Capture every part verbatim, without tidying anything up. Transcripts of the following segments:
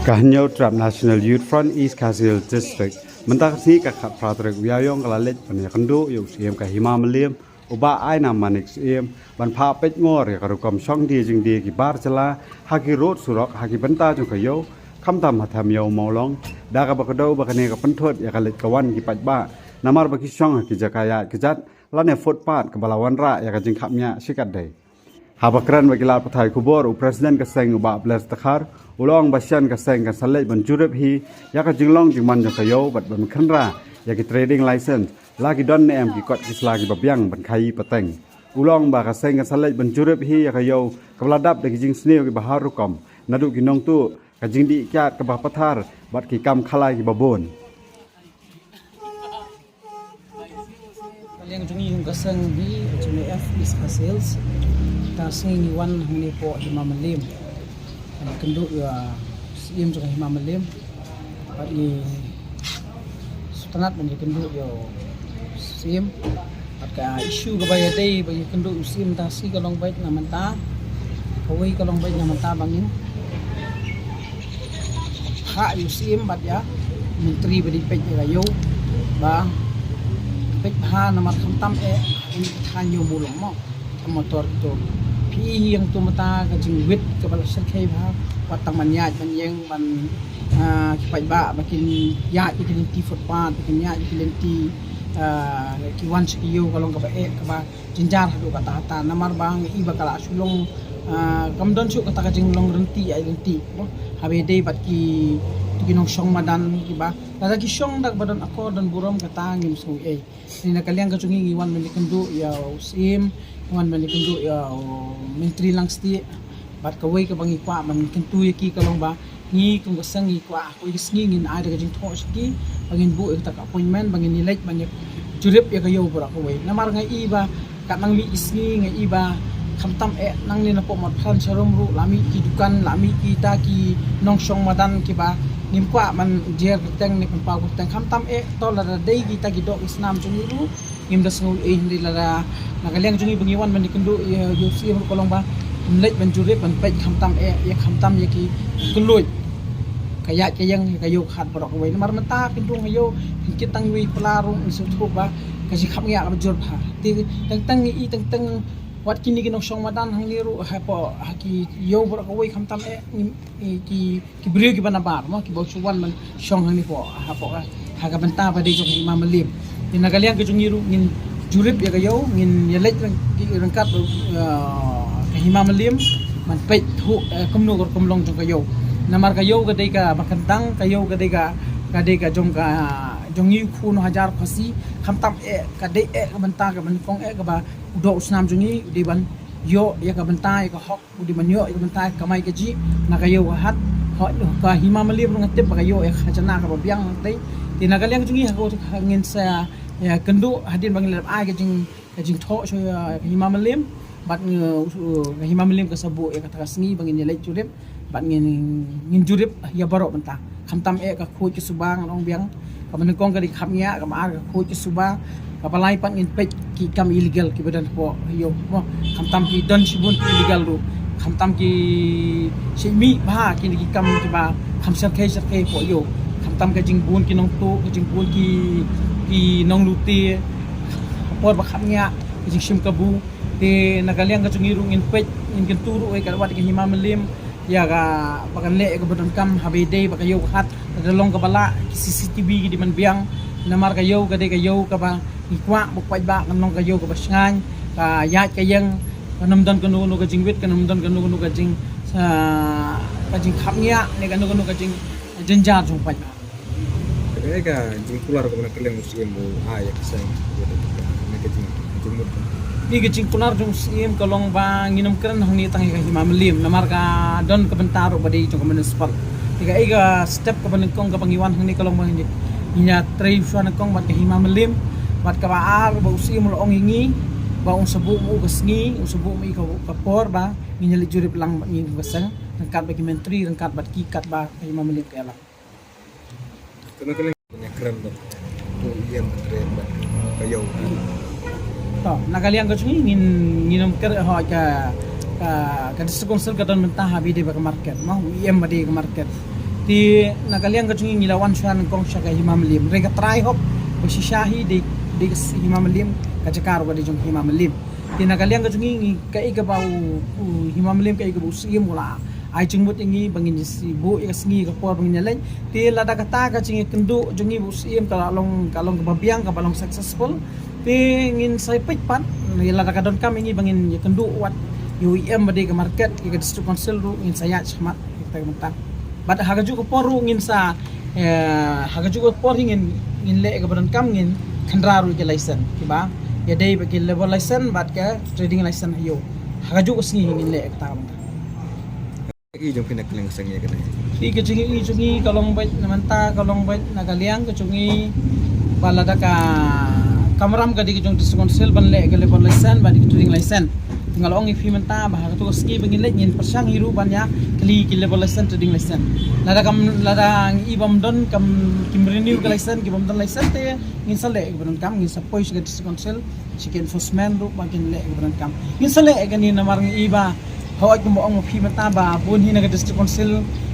Ka Hynñiewtrep National Youth Front East Khasi Hills District mynta ka sngi ka khatphra tarik u Ïaïong ka la leit ban ïakynduh ïa u Syiem ka Hima Mylliem u Bah Ainam Manik Syiem ban phah peitngor ïa ka rukom shong die jingdie ki bar jylla ha ki rud surok ha ki bynta jong ka ïew, khamtam ha Them Ïew Mawlong, da kaba kdew ba kane ka pynthut ïa ka leit ka wan ki paidbah namar ba ki shong ha ki jaka ïaid kjat lane footpath kaba la wanrah ïa ka jingkhapngiah shikatdei. Haba kren bad ki lad pathai khubor, u President ka seng u Bah Bless Dkhar u la ong ba shen ka seng kan sa leit ban jurip hi ïa ka jinglong jingman jong ka ïew bad ban kynra ïa ki trading license, la ki don ne em ki kot ki sla kiba biang ban khaïi pateng. U la ong ba ka seng kan sa leit ban jurip hi ïa ka ïew kaba la dap da ki jingsniew kiba har rukom, naduh ki nongtuh, ka jingdih kiad kaba pathar bad ki kam khalai kiba bun. Ka liang jong ngi jong ka seng hi, H M A F East Khasi Hills, mynta ka sngi ngi wan hangne hapoh Hima Mylliem ban ïakynduh ïa u Syiem jong ka Hima Mylliem. Bad ngi sngewtynnat ban ïakynduh ïa u Syiem. Bad ka issue kaba ïadei ba ïakynduh ïa u Syiem mynta ka sngi ka long beit na mynta, kawei ka long beit na mynta ba ngin phah ïa u Syiem bad ïa u Myntri ba dei peit ïa ka ïew ba peit bha namar khamtam eh ha kane ka thaiñ Ïew Mawlong mo, ka motor kito. Phi i ïa kito mynta ka jingwit kaba la shyrkhei bha, wat tang ban ïaid ban ïeng ban, ah, ki paidbah ba kin ïaid ïa ki lynti footpath, ba kin ïaid ïa ki lynti, ah, ki wan sha ki ïew ka long kaba eh kaba jynjar haduh katta katta namar ba ngi i ba ka la shu long, ah, kam don shuh kata ka jinglong rynti ai rynti. Haba ïadei bad ki, ki nongshong madan kiba lada ki shong da kaba don akor don burom kata ngim sngew ei. Te na ka liang ka jong ngi ngi wan ban ïakynduh ïa u Syiem, ngi wan ban ïakynduh ïa u Myntri Langstieh. Bad kawei kaba ngi kwah ban kyntu ïa ki ka long ba ngi kum ka seng ngi kwah ha kawei ka sngi ngin ai da ka jingthoh sha ki ba ngin buh ïa kata ka appointment ba ngin ïaleit ban ïa jurip ïa ka ïew baroh kawei. Namar nga i ba katba nang mih ki sngi nga i ba khamtam eh nangne napoh Mawphran sharum ruh la mih ki dukan, la mih kita ki nongshong madan kiba ngim kwah ban jer kyrteng ne pynpaw kyrteng. Khamtam eh to lada dei kita ki doh ki snam jong ngi ruh ngim da sngew ei, hynrei lada na ka liang jong ngi ba ngi wan ban ïakynduh ïa u Syiem ruh ka long ba ngin leit ban jurip ban peit khamtam eh ïa khamtam ïa ki kylluid ka ïaid ka ïeng ïa ka ïew ka hat baroh kawei. Namar mynta phin rung ha ïew phin kit tang iwei i pla ruh ngi sngewthuh ba ka jingkhapngiah kaba jur bha. Te teng teng ngi i teng teng wat kine ki nongshong madan hangne ruh hapoh ha ki ïew baroh kawei khamtam eh ngi, ngi ki ki briew kiba nabar mo kiba shu wan ban shong hangne hapoh, hapoh ha ka bynta ba dei jong ka Hima Mylliem. Te na ka liang ka jong ngi ruh ngin jurip ïa ka ïew, ngin ïaleit ryngkat, ah, ka Hima Mylliem ban peit thuh, eh, kumno ka rukom long jong ka ïew. Namar ka ïew ka dei kaba kyntang, ka ïew ka dei ka, ka dei ka jong ka, jong ngi u khun u hajar Khasi, khamtam eh ka dei eh ka bynta kaba nyngkong eh kaba u doh u snam jong ngi u dei ban ïoh ïa ka bynta ïa ka hok u dei ban ïoh ïa ka bynta kamai kajih na ka ïew ka hat. Hooid, ka Hima Mylliem ruh nga tip ba ka ïoh ïa ka khajna kaba biang hangtei. Te na ka liang jong ngi ha ka, ngin sa ïakynduh hadien ba ngin leit ai ka jing, ka jingthoh sha ka Hima Mylliem. Bad ngi, uh, ka Hima Mylliem ka sa buh ïa kata ka sngi ba ngin ïaleit jurip bad ngin, ngin jurip ïa baroh bynta. Khamtam eh ka khuid ka suba ngan ong biang. Kaba nyngkong ka dei ka khapngiah, kaba ar ka khuid ka suba, kaba lai pat ngin peit ki kam illegal kiba don hapoh ïew mo. Khamtam ki don shibun ki illegal ruh. Khamtam ki shim bha kine ki kam kiba kham shyrkhei shyrkhei hapoh ïew. Khamtam ka jingbun ki nongtuh, ka jingbun ki, ki nonglute. Ha por ba khapngiah, ka jingshim kabu. Te na ka liang ka jong ngi ruh ngin peit, ngin kyntu ruh ïa ka, wat ïa ka Hima Mylliem ïa kaba kan leh ïa kaba donkam haba ïadei bad ka ïew ka hat. Lada long kaba lah ki C C T V ki dei ban biang. Namar ka ïew ka dei ka ïew kaba ngi kwah ba u paidbah kan long ka ïew kaba shngaiñ, ka ïaid ka ïeng, kan ym don kano kano ka jingwit, kan ym don kano kano ka jing, ah, ka jingkhapngiah ne kano kano ka jingjynjar jong u paidbah. Ka dei ka jingkular kaba na ka liang u Syiem u ai ïa ka seng, ïa ka jing, jingmut. Ni ka jingkular jong u Syiem ka long ba ngin ym kren hangne tang ïa ka Hima Mylliem namar ka don ka bynta ruh ba dei jong ka municipal. Te kaei ka step kaba nyngkong kaba ngi wan hangne ka long ba ngin ïa trei shuwa nyngkong bad ka Hima Mylliem. Bad kaba ar ba u Syiem u la ong ïa ngi ba un sa buh ma u ka sngi, un sa buh ma i ka, ka por ba ngin ïa leit jurip lang bad ngi ka seng ryngkat bad ki myntri, ryngkat bad ki katba ka Hima Mylliem ka ïalang. Kane kane ïa kren bad u Ian Trent bad ka ïew. To, na ka liang ka jong ngi ngin, ngin ym kren hooid ka, Ah, ka District Council ka don mynta ha ba dei ba ka market, mo, u E M ba dei ka market. Te na ka liang ka jong ngi ngi la wan shuwa nyngkong sha ka Hima Mylliem. Hynrei ka trai hok ba shisha hi dei, dei ka Hima Mylliem, ka jaka ruh ka dei jong Hima Mylliem. Te na ka liang ka jong ngi ngi kaei kaba u, u Hima Mylliem kaei kaba u Syiem u la ai jingmut ïa ngi ba ngin ïa buh ïa ka sngi ka por ba ngin ïa leit. Te lada kata ka jingïakynduh jong ngi bad u Syiem ka la long, ka long kaba biang, kaba long successful. Te ngin sa peit pat, lada ka donkam ïa ngi ba ngin ïakynduh wat ïa u E M ba dei ka market, ïa ka District Council ruh ngin sa ïaid shakhmat ïa kata ka bynta. Bad ha kajuh ka por ruh ngin sa, eh, ha kajuh ka por hi ngin, ngin leh kaba donkam, ngin khynra ruh ïa ki license kiba ïadei bad ki labour license bad ka trading license ha ïew. Ha kajuh ka sngi hi ngin leh kata ka bynta. I jong phi na ka liang ka seng ïa kane. Te ka jingïohi jong ngi ka long beit na mynta, ka long beit na ka liang ka jong ngi ba lada ka kamram ka dei ka jong District Council ban leh ka labour license bad ka trading license. Te nga la ong ïa phi mynta ba ha kato ka sngi ba ngin leit ngin pyrshang hi ruh ban ïa kylli ki labour license, trading license. Lada kam, lada ngi bym don, kam, kim renew ka license, ki bym don license, te ngin sa leh kaba donkam, ngin sa poi sha ka District Council, sha ki enforcement ruh ba kin leh kaba donkam. Ngin sa leh kane namar ngi i ba hooid kumba ong ma phi mynta ba bun hi na ka District Council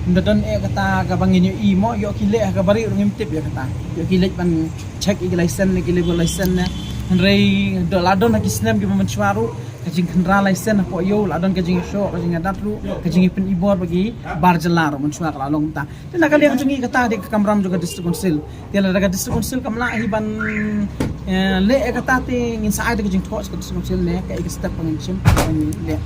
ym da don eh kata kaba ngin ïohi, mo, ïoh ki leh ha kaba rieh ruh ngim tip ïa kata. Ïoh ki leit ban check ïa ki license ne ki labour license ne. Hynrei da la don ha ki snem kiba mynshuwa ruh ka jingkhynra license hapoh ïew, la don ka jingïashoh, ka jingïadat ruh, ka jingïapynibor bad ki bar jylla ruh mynshuwa ka la long mynta. Te na ka liang jong ngi kata dei ka kamram jong ka District Council. Te lada ka District Council kam lah hi ban, eh, leh kata te ngin sa ai da ka jingthoh sha ka District Council ne kaei ka step ba ngin shim, ba ngin leh.